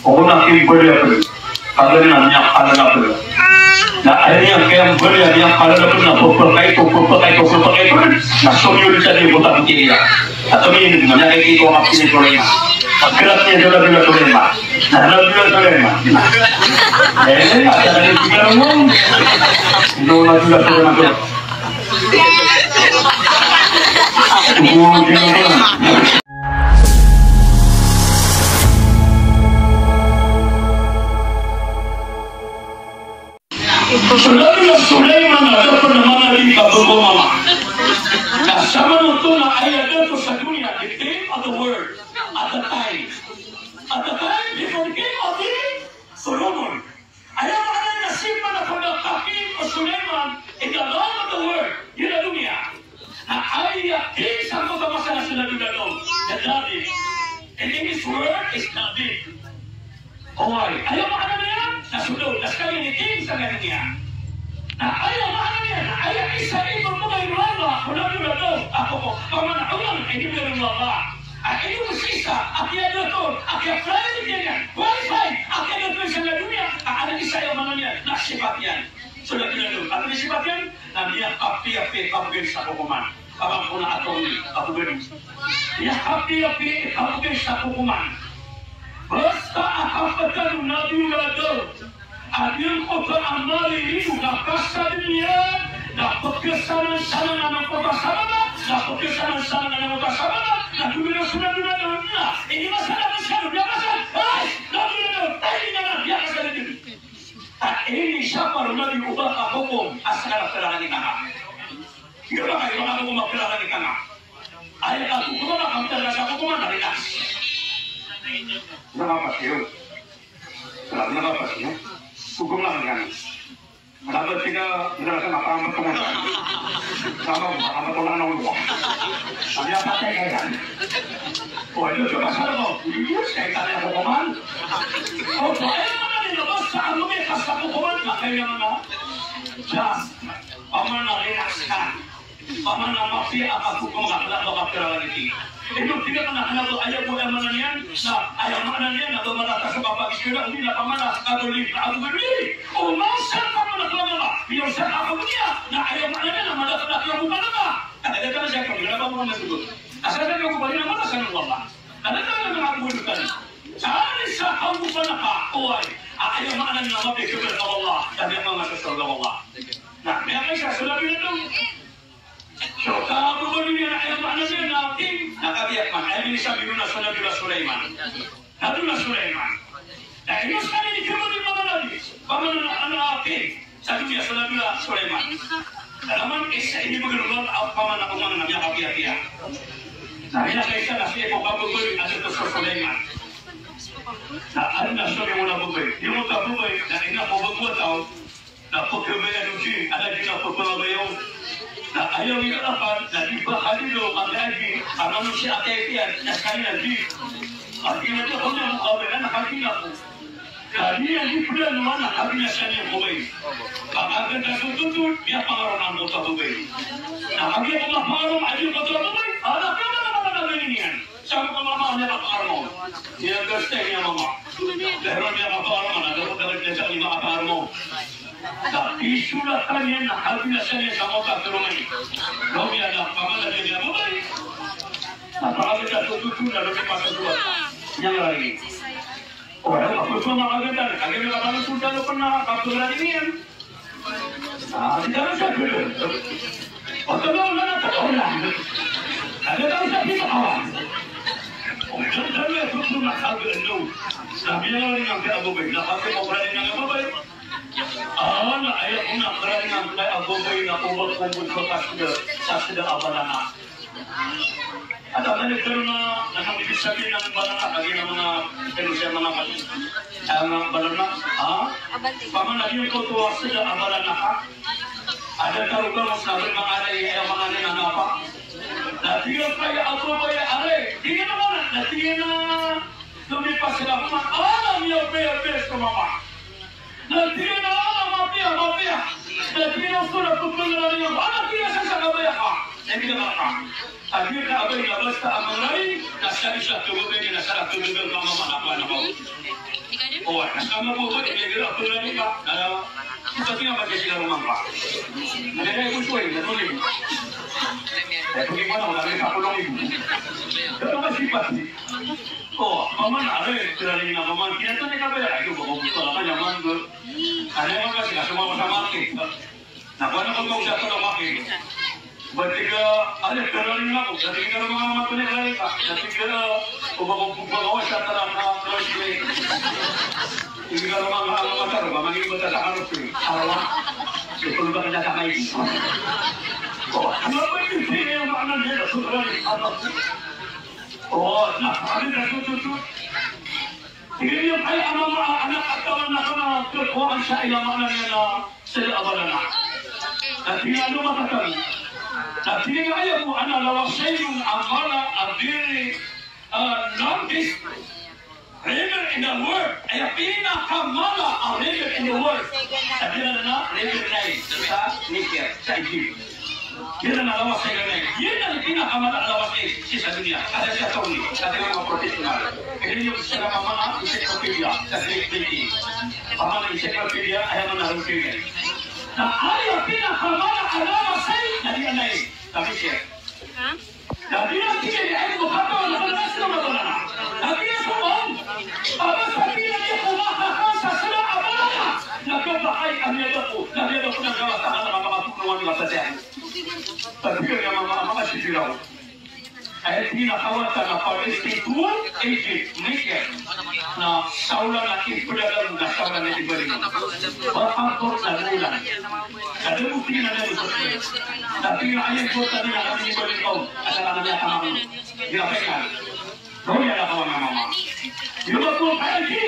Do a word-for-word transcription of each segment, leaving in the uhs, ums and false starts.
Oto na kimbaloy a pd. Kagiya na miyakala na pd. Na aya niyan kiyambaloy a miyakala na pd na pphakaito, pphakaito, pphakaito. Na somiyolod sa di ko tabi kiriya. At somiyolod na miyakaito a kapatid ni Sulaiman. Pagkirap niya sa Nabi Sulaiman. Na Nabi Sulaiman. Eh, asa na rin siguro mo? Hindi ko na sila sa mga. So Nabi Sulaiman na da pn a manga di kabagomama. Na samanoto na aya dato sa doniya, the king of the world, at the time. At the time, before the king of the Solomon. Aya maana niyan na sii pn a pd a king o Sulaiman in the land of the world, giya doniya. Na aya king sangkoto a masa na so Nabi Daud, na David. In English word is David. Oway, aya maana niyan na so Daud, na skaniyan i king sangkoto a doniya. Na aya maana niyan na aya isa i pphakaito o Allah ko Nabi Daud, ako ko, paman a Allah, i di pn o Allah. A ino sii sa, a kiyadotor, a kiya-priority niyan, qualified, a kiyadotor sa doniya, a adn isa, aya maana niyan na sipat iyan. So Nabi Daud, adn i sipat iyan, na miyakapiyapiya i kabgay sa kokoman. Kagiya ko na attorney, kabgay. Miyakapiyapiya i kabgay sa kokoman. Basta a kaptan o Nabi Daud a giyangkoto a mali iyan na kasadn iyan, na pkhasanansanan anan ko ba sa baba, na pkhasanansanan anan ko ba sa baba, na gomina so Nabi Daud na, ini masalah ko siya, na masalah, ay, Nabi Daud, ay, ini na, ya, masalah dn. A inisapar o Nabi o ba kakokom a skaniyan a kailangan i kanga. Di ba kayo, makakokom a kailangan i kanga. Aya kakokom a kaptan na sa kokoman, na relax. Na kapatid iyan. Wala, wala ka pa siya. Sugong lang yan. Wala ba siya, wala ka makakamot ko na. Sama ko, makakamot ko lang na ulo. Sabi niya, patay ka yan. O, ano siya, pasal ko? Hindi, siya, itali ako kuman. O, so, eh, ano nila ba sa ano, may kasa ko kuman, na kaya nga, just, paman na relax ka. Paman a mapiya a kakokom a kala ba kapira lagi ti. Ino tig iyan a kala ba aya bo aya maana niyan, na aya maana niyan na ba mala ka sa kapag-eskwela, odi na paman a kagolig na ago gagawin. O masa ka man a kala ba, iyo sa kapag-eskwela, na aya maana niyan na mala ka na kiyabukan ka. Kada ka na siya, kami na ba mo na sugot. Asal ka kiyabukan na mala sa nang wala. Kada ka na nang ago gagawin. Sa ari sa kabukan ka, oway. A aya maana niyan na mapiya ka ba, Allah. Kada ka na sa surga, Allah. Na, miyakaisa, so Nabi na to. So, kababaloy iyan, aya maana niyan na king, na kagiya pman, aya minisambit on na so Nabi Sulaiman. Nabi Sulaiman. Na ino skaniyan i kababaloy o manga nabi, paman a, a king, sa doniya so Nabi Sulaiman. Kalaman, isa ini bagal o Allah, a paman a oman na miyakapiyapiya. Na miyakaisa na sii ko kababaloy a dato so Sulaiman. Na adn a so miyamona a babay. Miyamona a babay, na ina ko babay a taw, na pkhabayaan o di, a di na pkhabayaan. Na aya miyakarapan, na di ba ka di do, ka di, a manosiya a kaya iyan, na skaniyan di. A di na di ako na makabayaan, na ka di na ako. Ka di na di pd a naman, na ka di na skaniyan ko bay. Pangaganda so totol, miyapangaroma angkoto a babay. Na kagiya ko mapangaroma a di angkoto a babay, a na pd a naman a babay niyan. Sa mama niyan a paarmaw. Niyan gastay niyan mama. Dahil niyan a paarmaw, na dapat dapat niyan sa lima a paarmaw. Na isolat ka niyan na habila sa niyan sa mata sa rumay. Daw niyan na pamala niyan niyan mabay. Na pamala niyan sa tutu na lagi pa sa suwat. Niyan lagi. O, daw, ako sa mga kaganda, kaganda ka pala sa dalo pa na kapagulani niyan. Ah, di ka na sa gulo. O, tama mo na, tama mo na. Ano daw sa pinakawan? O, diyan ka na, gusto na sa gulo. Sabi niya rin ang kaya babay, na pati mo pala rin ang babay. Ah, na ayaw ko na, pala rin ang kaya babay na ubag kong gusto ka sila, sa sila abala na. At ang nagkaroon na, na kami sabihin ng balangak, lagi ng mga, pero siya mga kami. Ang balangak, ha? Paman lagi yung totoo sila, ang balangak, ha? Ada tarugan mo sa mga alay, ay ang mga nananapa. Na tig iyan kaya, ako ba ya, alay? Tig iyan naman, na tig iyan na, lumipas sila, mga alam niya, bebe, sa mama. Na tig iyan a, "Ah, mapiya, mapiya." Na tig iyan a, "Sura ko pngarani ako." Ana, tig iyan, "Sa sa kabaya ka?" Na tig iyan a, "Ka abay na basta a mangarani, na sa isa ko babay na sa ra ko babay ka mama na pa na ko." O, na ska mabobot, inigira ko na nika. Na, kita tingin ba kasi na rumang pa. Na, na, na, gusto eh, na tuloy. Eh, pwede mo na, wala rin sa kulong ito. Pero kasi pati. O, paman, are, tiraling na paman. Kaya ito, nika ba, ay, ito, baka gusto ka naman, ano, kasi kasama ko sa market. Na kowan ako mawsa ko na maki. Ba tig a, ale, pero rin ako, na tig a manga mato na klaro ka. Na tig a, o ba ko pagbawa sa tara na, na sila. Tig a manga, manga mataro, ba mangin ba tata kano sila. Arawa. Ito ba ka tata kay. O, ano ba yung tig a manga nila, so, tara rin, ano? O, na, ano na, so, so, so. Tig iyan a, aya a mama a anak a taman na kena a kowaan sa aya maana niyan na sii a banana. Na tig iyan a mama a taman. Na tig iyan a aya bo a lawas sa iyo a mala a very, ah, longest river in the world. Aya pinakamala a river in the world. Na tig iyan a river Nile sa Misir, sa Egypt. Giyanan a lawas sa Nile. Giyanan i pinakamala a lawas sii sa doniya. Aya siya tawag ni, aya manga professional. Giyanan i pinakamala a encyclopedia sa Greek writing. Pamana encyclopedia, aya manga writing. Na aya pinakamala a lawas sii na giyanan i Misir. Na giyanan i aya manga katawan a lawas sii na giyanan. Na giyanan i pinakamala a lawas sii na giyanan. Na giyanan i pinakamala a lawas sii na giyanan. Tapiya niyan a mama, mama si Firaun. Aya tig iyan a kawatan a Palestine to Egypt, Misir. Na saolan a ipedalem na saolan a ibaling. Ba apat na bulan. Kada bukti na niyan. Tapi na aya ipotang iyan a kami ibaling kaon. Asa na niyan a kamakno. Di na pengan. Doon niyan a kawan a mama. Iyo ba ko kaya di?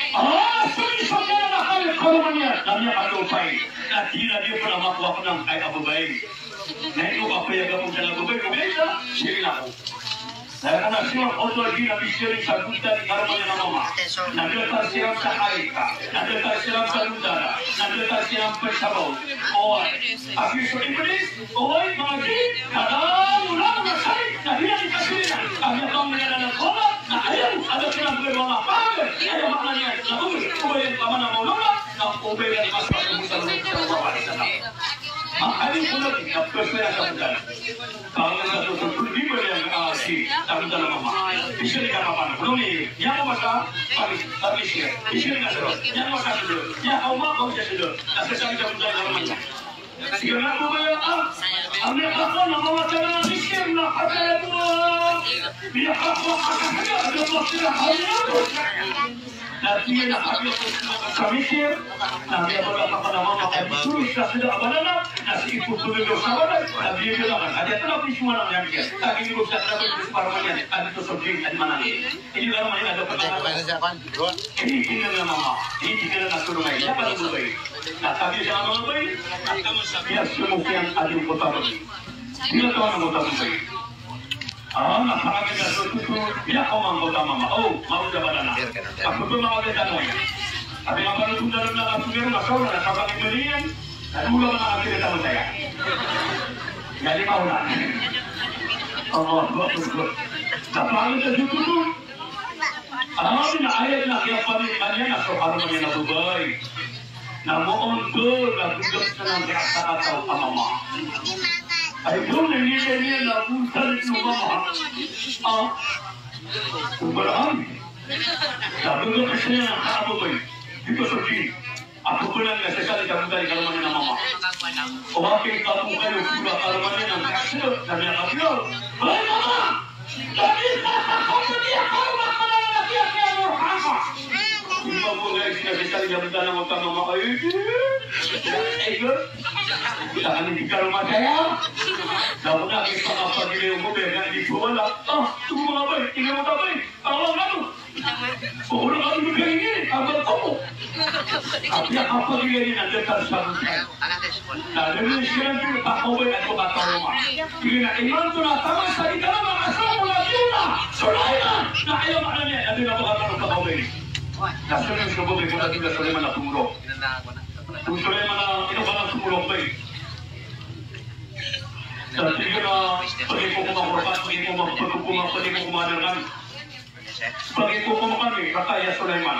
Ah, sorry, sorry, na kaya karoma niyan. Na miyakadopay. Na di na di pala makuha ko ng kay a babay. Na ino ka paya gapon sa babay ko, kaya siya, sige na ako. Na kaya na siya, oto di na bisiyo rin sa gunta ni karoma niyan a mama. Na datar siya sa Aika. Na datar siya sa Lundara. Na datar siya sa Sabaw. O, abi so Iblis, Oway, manga di, kada ulang na sari, na di na di kasiri na. Kami a pamilya na nagkona, na ayaw, ada kina buwan manga pamilya. Ayaw, makna niyan, na oway, oway, pamana maulana, na oway, na mas mas musa, musa, musa, musa, musa. Makani ko na di, na pwede na sa muda. Pamilya sa susunod, di ba yan, ah, si, sa muda na mama. Isiri ka pamana. Belum ni, niyan ko masa, pami, pami siya. Isiri ka sudo, niyan ko masa sudo. Niyan ko ma, ko siya sudo. Na sesali sa muda na mama. Sige na bo ba ya, ah? Ami a kaka na mama tana na Misir na kata ya bo. Biya ka ko kaka na bo sila kami na bo. Na biya na kami ko sa Misir. Na biya ba ka na mama kami suri sa sila a banana. Na si ipo ko do sa banana. Na biya biya na kan. Adi tana ko isuwa na yan. Tagi ni ko sa na ko para man yan. Adi to so din, adi manan. Ini kami na do ka na. Ini tinggal na mama. Ini tinggal na suruh mai. Siapa na bo ba? Na kagiya sa manga babay, na kagiya sa manga babay. Di na taw a manga babay. Ah, na kagiya sa tutu, di na kagiya manga babay. O, manga babay na. Ako to manga babay na. Abi nga pala tunda na ako pero masaw na, na kagiya maliyan. Na dula na kagiya sa manga babay. Jadi mau na. Allah, Allah, Allah. Na kagiya sa tutu. Amin, aya na kiyapanik iyan a so karoma niyan a babay. Na moon to, na bigyan sa nang kiyasakataw a mama. Ay, doon, hindi niya na buntalit ng mama. Ah, Abraham. Na bigyan sa niya ng kakababay. Dito sa Jin. Ako po lang nasasali ka muna, ikaw naman na mama. O, bakit ka po kayo, di ba, kayo naman yan, ang kaso, sabi niya, "Kapiyo, hoy, mama! Bakit ka po kayo, di ako makalala, di ako makalala?" Di ba po, guys, nasasali ka muna ng utang, mama? Ay, di. Ay, di. Sa akin, di ka lumataya. Naku na, kita ka pag-iliw mo, beka, di po wala. Ah, ito mga bay, tingnan mo, tabay. Tawag na to. Pokoknya kami magkaingin, abang ko po. Tapi ang kapag-ingin na datar sa buhay. Na dahil siya ang pinagpakaubay at pagkatarungan. Sige na, iman ko na tama sa gitara, mga kasama ko na yun na. Sulaiman! Na ayaw makana niya, na di na pagkatarungan pakaubay. Na Sulaiman, sa bubay ko na di na Sulaiman na tumulong. Kung Sulaiman na, ino ka na tumulong ba eh? Sa sige na, pag-ikukumakurban, pag-ikukumakurban, pag-ikukumakurban. Pag-ikukumakurban, kata ya Sulaiman.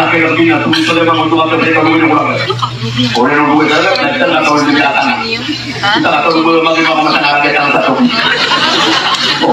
na kaya kina, tumingkad a manga oto ka pira ka gawii ko raga. Oway, ino gawii ka raga, na kita na katawan dn a tanga. Kita na katawan dn a manga masa na raga tanga sa to. O,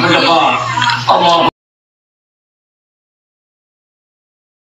Manga ba